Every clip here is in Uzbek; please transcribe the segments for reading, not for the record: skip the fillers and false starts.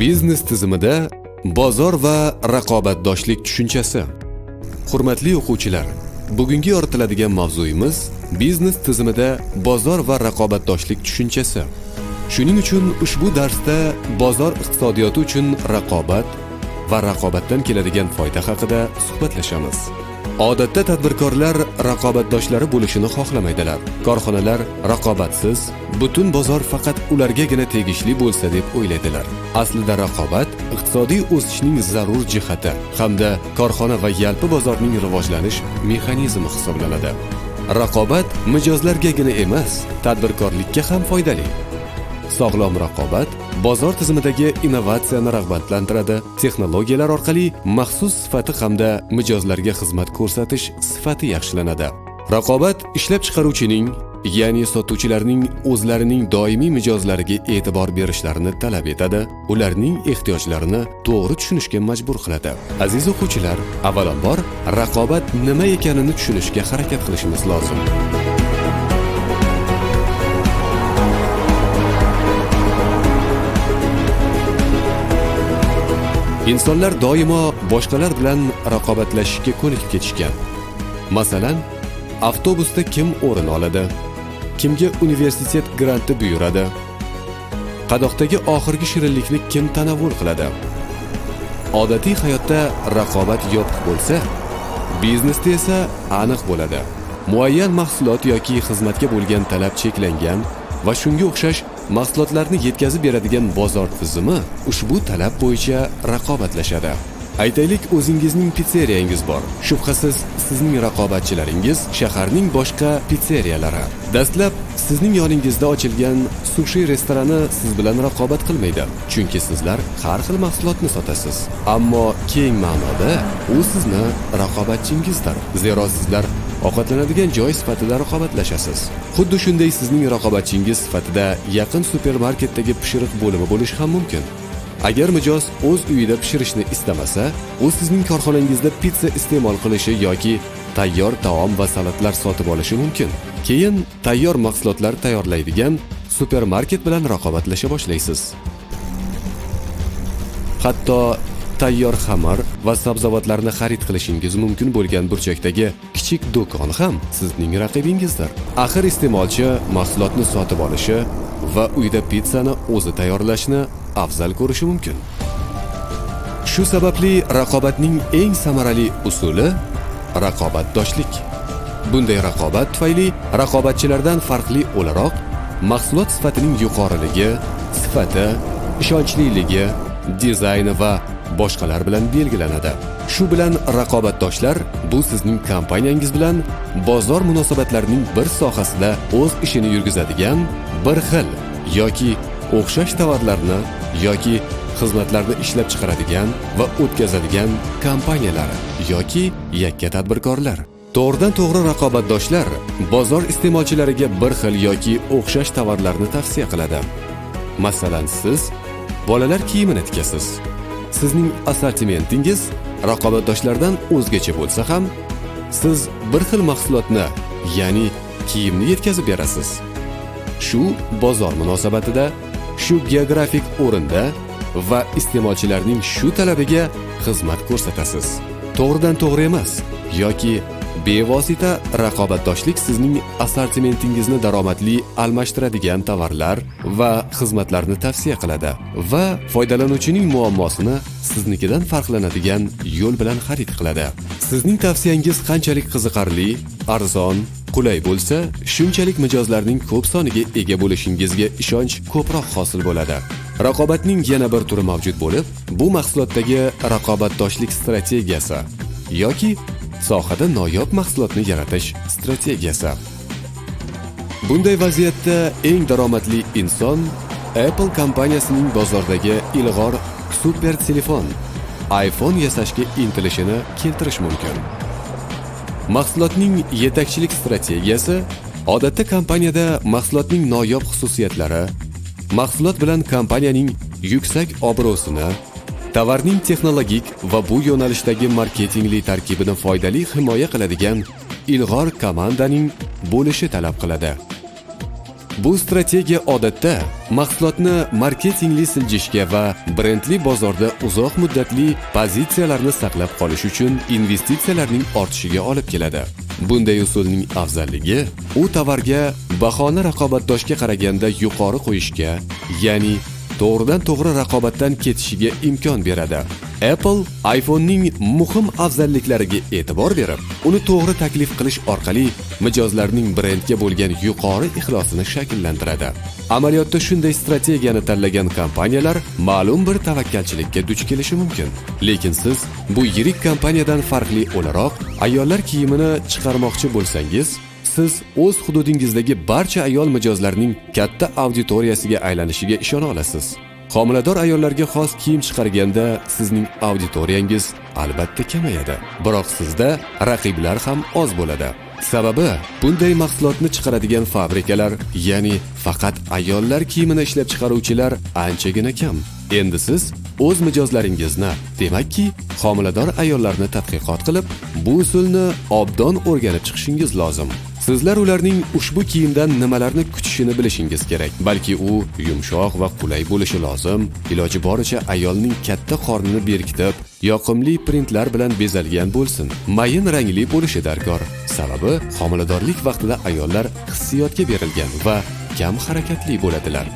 Biznes tizimida bozor va raqobatdoshlik tushunchasi. Hurmatli o'quvchilar, bugungi yoritiladigan mavzuyimiz biznes tizimida bozor va raqobatdoshlik tushunchasi. Shuning uchun ushbu darsda bozor iqtisodiyoti uchun raqobat va raqobatdan keladigan foyda haqida suhbatlashamiz. Odatda tadbirkorlar raqobatdoshlari bo'lishini xohlamaydilar. Korxonalar raqobatsiz, butun bozor faqat ulargagina tegishli bo'lsa deb o'ylaydilar. Aslida raqobat iqtisodiy o'sishning zarur jihati hamda korxona va yalpi bozorning rivojlanish mexanizmi hisoblanadi. Raqobat mijozlargagina emas, tadbirkorlikka ham foydali. Sog'lom raqobat bozor tizimidagi innovatsiyani rag'batlantiradi, texnologiyalar orqali maxsus sifati hamda mijozlarga xizmat ko'rsatish sifati yaxshilanadi. Raqobat ishlab chiqaruvchining, ya'ni sotuvchilarning o'zlarining doimiy mijozlariga e'tibor berishlarini talab etadi, ularning ehtiyojlarini to'g'ri tushunishga majbur qiladi. Aziz o'quvchilar, avvalambor raqobat nima ekanini tushunishga harakat qilishimiz lozim. Insonlar doimo boshqalar bilan raqobatlashishga ko'nikib ketishgan. Masalan, avtobusda kim o'rin oladi? Kimga universitet granti buyuradi? Qadoqdagi oxirgi shirinlikni kim tanovul qiladi? Odatiy hayotda raqobat yopiq bo'lsa, biznesda esa aniq bo'ladi. Muayyan mahsulot yoki xizmatga bo'lgan talab cheklangan va shunga o'xshash mahsulotlarni yetkazib beradigan bozor tizimi ushbu talab bo'yicha raqobatlashadi. Aytaylik, o'zingizning pitseriyangiz bor. Shubhasiz, sizning raqobatchilaringiz shaharning boshqa pitseriyalari. Dastlab sizning yoningizda ochilgan sushi restorani siz bilan raqobat qilmaydi, chunki sizlar har xil mahsulotni sotasiz. Ammo keng ma'noda u sizni raqobatchingizdir, zero sizlar ovqatlanadigan joy sifatida raqobatlashasiz. Xuddi shunday sizning raqobatchingiz sifatida yaqin supermarketdagi pishiriq bo'limi bo'lishi ham mumkin. Agar mijoz o'z uyida pishirishni istamasa, u sizning korxonangizda pitsa iste'mol qilishi yoki tayyor taom va salatlar sotib olishi mumkin. Keyin tayyor mahsulotlar tayyorlaydigan supermarket bilan raqobatlasha boshlaysiz. Hatto tayyor xamir va sabzavotlarni xarid qilishingiz mumkin bo'lgan burchakdagi kichik do'kon ham sizning raqibingizdir. Axir iste'molchi mahsulotni sotib olishi va uyda pitssani o'zi tayyorlashni afzal ko'rishi mumkin. Shu sababli raqobatning eng samarali usuli raqobatdoshlik. Bunday raqobat tufayli raqobatchilardan farqli o'laroq mahsulot sifatining yuqoriligi, sifati, ishonchliligi, dizayni va boshqalar bilan belgilanadi. Shu bilan raqobatdoshlar bu sizning kompaniyangiz bilan bozor munosabatlarining bir sohasida o'z ishini yurgizadigan bir xil yoki o'xshash tovarlarni yoki xizmatlarni ishlab chiqaradigan va o'tkazadigan kompaniyalar yoki yakka tadbirkorlar. To'g'ridan to'g'ri raqobatdoshlar bozor iste'molchilariga bir xil yoki o'xshash tovarlarni tavsiya qiladi. Masalan, siz bolalar kiyimini tikasiz. Sizning assortimentingiz raqobatdoshlardan o'zgacha bo'lsa ham, siz bir xil mahsulotni, ya'ni kiyimni yetkazib berasiz. Shu bozor munosabatida, shu geografik o'rinda va iste'molchilarning shu talabiga xizmat ko'rsatasiz. To'g'ridan to'g'ri emas yoki bevosita raqobatdoshlik sizning assortimentingizni daromadli almashtiradigan tovarlar va xizmatlarni tavsiya qiladi va foydalanuvchining muammosini siznikidan farqlanadigan yo'l bilan xarid qiladi. Sizning tavsiyangiz qanchalik qiziqarli, arzon, qulay bo'lsa, shunchalik mijozlarning ko'p soniga ega bo'lishingizga ishonch ko'proq hosil bo'ladi. Raqobatning yana bir turi mavjud bo'lib, bu mahsulotdagi raqobatdoshlik strategiyasi yoki sohada noyob mahsulotni yaratish strategiyasi. Bunday vaziyatda eng daromadli inson Apple kompaniyasining bozordagi ilg'or super telefon iPhone yasashga intilishini keltirish mumkin. Mahsulotning yetakchilik strategiyasi odatda kompaniyada mahsulotning noyob xususiyatlari, mahsulot bilan kompaniyaning yuksak obro'sini, tovarning texnologik va bu yo'nalishdagi marketingli tarkibini foydali himoya qiladigan ilg'or komandaning bo'lishi talab qiladi. Bu strategiya odatda mahsulotni marketingli siljishga va brendli bozorda uzoq muddatli pozitsiyalarni saqlab qolish uchun investitsiyalarning ortishiga olib keladi. Bunday usulning afzalligi, u tovarga bahoni raqobatdoshga qaraganda yuqori qo'yishga, ya'ni to'g'ridan to'g'ri raqobatdan ketishiga imkon beradi. Apple iPhone'ning muhim afzalliklariga e'tibor berib, uni to'g'ri taklif qilish orqali mijozlarning brendga bo'lgan yuqori ixlosini shakllantiradi. Amaliyotda shunday strategiyani tanlagan kompaniyalar ma'lum bir tavakkalchilikka duch kelishi mumkin. Lekin siz bu yirik kompaniyadan farqli o'laroq ayollar kiyimini chiqarmoqchi bo'lsangiz, siz o'z hududingizdagi barcha ayol mijozlarning katta auditoriyasiga aylanishiga ishona olasiz. Homilador ayollarga xos kiyim chiqarganda sizning auditoriyangiz albatta kamayadi. Biroq sizda raqiblar ham oz bo'ladi. Sababi, bunday mahsulotni chiqaradigan fabrikalar, ya'ni faqat ayollar kiyimini ishlab chiqaruvchilar anchagina kam. Endi siz o'z mijozlaringizni, demakki, homilador ayollarni tadqiqot qilib, bu usulni obdon o'rganib chiqishingiz lozim. Sizlar ularning ushbu kiyimdan nimalarni kutishini bilishingiz kerak. Balki u yumshoq va qulay bo'lishi lozim. Iloji boricha ayolning katta qornini berkitib, yoqimli printlar bilan bezalgan bo'lsin. Mayin rangli bo'lishi darkor. Sababi, homiladorlik vaqtida ayollar hissiyotga berilgan va kam harakatli bo'ladilar.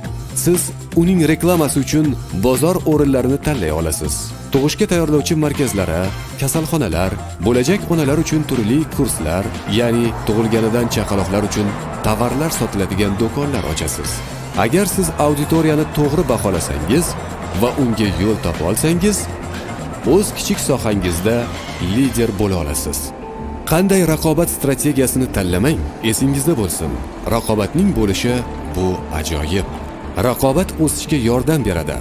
Siz uning reklamasi uchun bozor o'rinlarini tanlay olasiz. Tug'ishga tayyorlovchi markazlari, kasalxonalar, bo'lajak onalar uchun turli kurslar, ya'ni tug'ilganidan chaqaloqlar uchun tovarlar sotiladigan do'konlar ochasiz. Agar siz auditoriyani to'g'ri baholasangiz va unga yo'l topa olsangiz, o'z kichik sohangizda lider bo'la olasiz. Qanday raqobat strategiyasini tanlamang, esingizda bo'lsin. Raqobatning bo'lishi bu ajoyib. Raqobat o'sishga yordam beradi.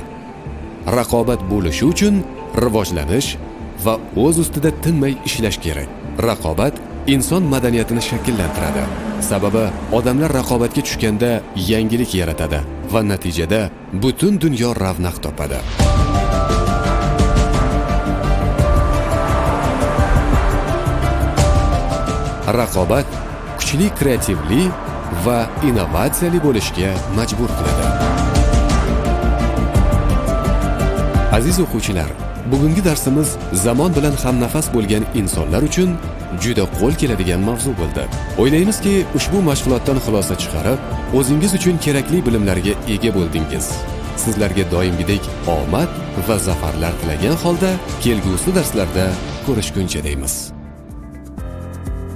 Raqobat bo'lishi uchun rivojlanish va o'z ustida tinmay ishlash kerak. Raqobat inson madaniyatini shakllantiradi. Sababi, odamlar raqobatga tushganda yangilik yaratadi va natijada butun dunyo ravnaq topadi. Raqobat kuchli kreativli va innovatsiyali bo'lishga majbur qiladi. Aziz o'quvchilar, bugungi darsimiz zamon bilan hamnafas bo'lgan insonlar uchun juda qo'l keladigan mavzu bo'ldi. O'ylaymizki, ushbu mashg'ulotdan xulosa chiqarib, o'zingiz uchun kerakli bilimlarga ega bo'ldingiz. Sizlarga doimgidek omad va zafarlar tilagan holda kelgusi darslarda ko'rishguncha deymiz.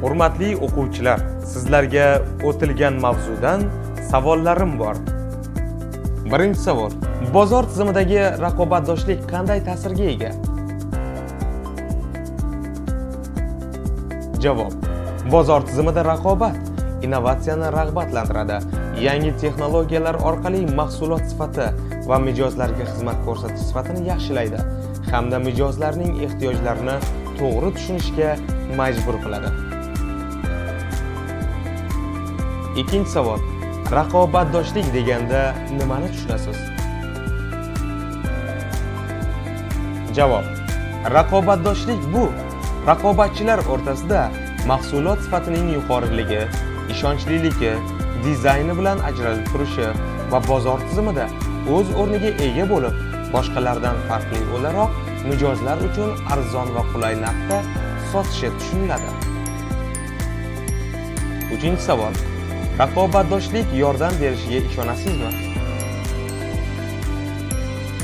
Hurmatli o'quvchilar, sizlarga o'tilgan mavzudan savollarim bor. Birinchi savol. Bozor tizimidagi raqobatdoshlik qanday ta'sirga ega? Javob. Bozor tizimida raqobat innovatsiyani rag'batlantiradi. Yangi texnologiyalar orqali mahsulot sifati va mijozlarga xizmat ko'rsatish sifatini yaxshilaydi hamda mijozlarning ehtiyojlarini to'g'ri tushunishga majbur qiladi. Ikkinchi savol. Raqobatdoshlik deganda nimani tushunasiz? Javob. Raqobatdoshlik bu raqobatchilar o'rtasida mahsulot sifatining yuqoriligi, ishonchliligi, dizayni bilan ajralib turishi va bozor tizimida o'z o'rniga ega bo'lib, boshqalardan farqli o'laroq mijozlar uchun arzon va qulay narxda sotishi tushuniladi. Uchinchi savol. Raqobatdoshlik yordam berishiga ishonasizmi?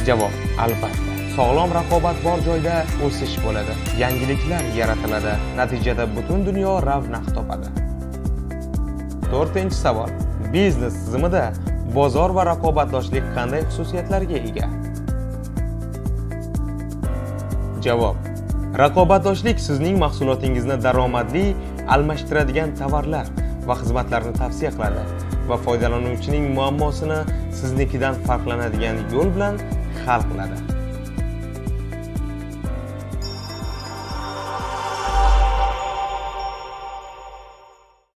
Javob: albatta. Sog'lom raqobat bor joyda o'sish bo'ladi, yangiliklar yaratiladi, natijada butun dunyo ravnaq topadi. To'rtinchi savol. Biznes tizimida bozor va raqobatdoshlik qanday xususiyatlarga ega? Javob: Raqobatdoshlik sizning mahsulotingizni daromadli almashtiradigan tovarlar va xizmatlarni tavsiya qiladi va foydalanuvchining muammosini siznikidan farqlanadigan yo'l bilan hal qiladi.